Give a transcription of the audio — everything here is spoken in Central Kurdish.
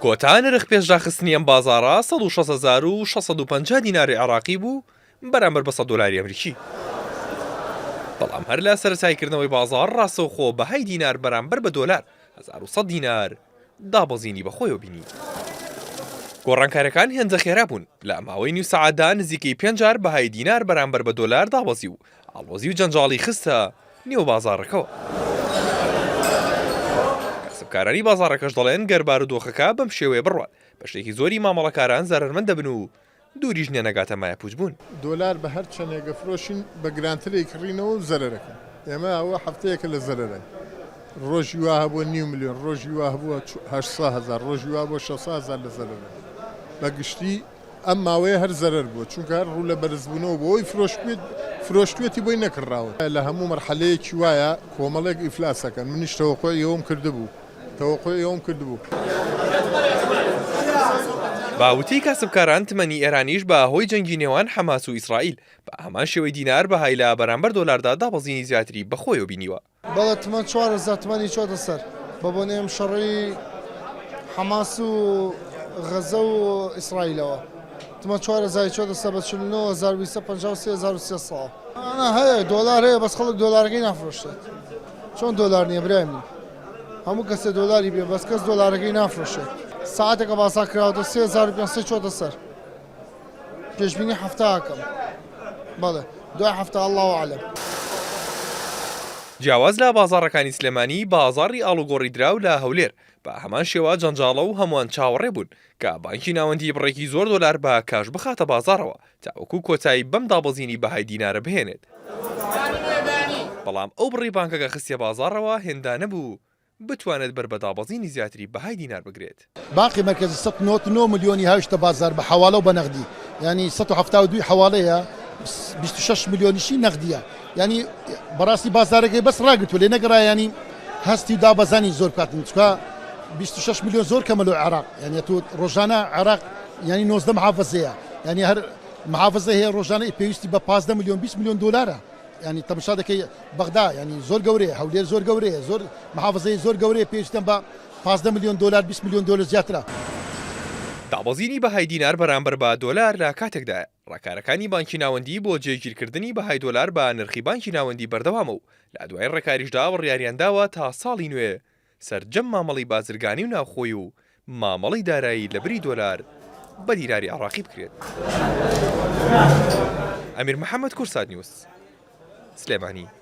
کۆتا نرخ پێش داخستنی ئەم بازاڕە 160,650 دیناری عێراقی بوو بەرامبەر بە 100 دۆلاری ئەمریکی. بەڵام هەر لە سەرەتای کردنەوەی بازاڕ ڕاستەوخۆ بەهای دینار بەرامبەر بە دۆلار 1100 دینار دابەزینی بەخۆیەوە بینی. گۆڕانکاریەکان هێندە خێرا بوون، لە ماوەی نیو سەعاتدا نزیکەی پێنج جار بەهای دینار بەرامبەر بە دۆلار دابەزی و ئاڵۆزی و جەنجاڵی خستە نێو بازاڕەکەوە. کاسبکارانی بازاڕەکەش دەڵێن گەر بارودۆخەکە بەم شێوەیە بڕوات، بەشێکی زۆری مامەڵەکاران زەرەرمەند دەبن و دووریش نیە نەگاتە مایەپووچ بوون. دۆلار بە هەر چەنێک ئەفرۆشین بە گرانتر ئەیکڕینەوە و زەرەرەکەین. ئێمە ئەوە هەفتەیەکە لە زەرەراین. ڕۆژی وا هەبووە نیو ملیۆن، ڕۆژی وا هەبووە هەشتسەد هەزار، ڕۆژی وا هەبووە شەشسەد هەزار لە زەرەراین. بە گشتی ئەم ماوەیە هەر زەرەر بووە، چونکە هەر ڕوو لە بەرزبوونەوە بووە. ئەوەی فرۆشتوێتی بۆی نەکڕراوە. لە هەموو مەرحەلەیەکی وایە کۆمەڵێک ئیفلاس ئەکەن. منیش تەوەقوعی ئەوەم کردبوو. تەوەقوعی ئەوەم کردبوو. بە وتەی کاسبکاران تمەنی ئێرانیش بە هۆی جەنگی نێوان حەماس و ئیسرائیل بە هەمان شێوەی دینار بەهای لە بەرامبەر دۆلاردا دابەزینی زیاتری بەخۆیەوە بینیوە. بەڵێ تمەن 4000 تمەنی چۆتە سەر بە بۆنەی ئەم شەڕەی حەماس و غەزە و ئیسرائیلەوە تمەن 4000 چۆتە سەر بە 49253 ئەنا هەیە دۆلار هەیە بەس خەڵک دۆلارەکەی نافرۆشێت چۆن دۆلار نییە برای من هەموو کەسێ دۆلاری بێ بەس کەس دۆلارەکەی نافرۆشێت ساعتێکە بازاڕ کراوەتە 3500 چۆتە سەر پێشبینی هەفتا ئەکەم بەڵێ دوای هەفتا اللە اعلم. جیاواز لە بازاڕەکانی سلێمانی، بازاڕی ئاڵوگۆڕی دراو لە هەولێر بە هەمان شێوە جەنجاڵە و هەمووان چاوەڕێ بوون کە بانکی ناوەندی بڕێکی زۆر دۆلار بە کاش بخاتە بازاڕەوە تاوەکو کۆتایی بەم دابەزینی بەهای دینارە بهێنێت، بەڵام ئەو بڕەی بانکەکە خستیە بازاڕەوە هێندە نەبوو بتوانێت بەر بە دابەزینی زیاتری بەهای دینار بگرێت. بانقی مەرکەزی 199 ملیۆنی هاویشتە بازار بە حەواڵە و بە نەغدی یانی 172 حەواڵەیە 26 ملیۆنیشی نەغدیە یانی بەڕاستی بازارەکەی بەس ڕاگرتووە لێ نەگەڕا یانی هەستی و دابەزانی زۆر بکاتن چکا 26 ملیۆن زۆر کەمە لۆ عێراق یانی تۆ ڕۆژانە عێراق یانی 19 محافزەیە یانی هەر محافزە هەیە ڕۆژانە پێویستی بە 15 ملیۆن 20 ملیۆن دۆلارە ینی تەمشا دەکەی بەغدا ینی زۆر گەورەیە هەولێر زۆر گەورەیە زۆر محافزەی زۆر گەورەیە پێویستیان بە 15 ملیۆن دۆلار 20 ملیۆن دۆلار زیاترە. دابەزینی بەهای دینار بەرامبەر بە دۆلار لە کاتێکدایە، ڕێکارەکانی بانکی ناوەندی بۆ جێگیرکردنی بەهای دۆلار بە نرخی بانکی ناوەندی بەردەوامە و لە دوایین ڕێکاریشدا بڕیاریانداوە تا ساڵی نوێ سەرجەم مامەڵەی بازرگانی و ناوخۆی و مامەڵەی دارایی لە بری دۆلار بە دیناری عێراقی بکرێت. ئەمیر محەمەد، کوردسات نیوز، سلێمانی.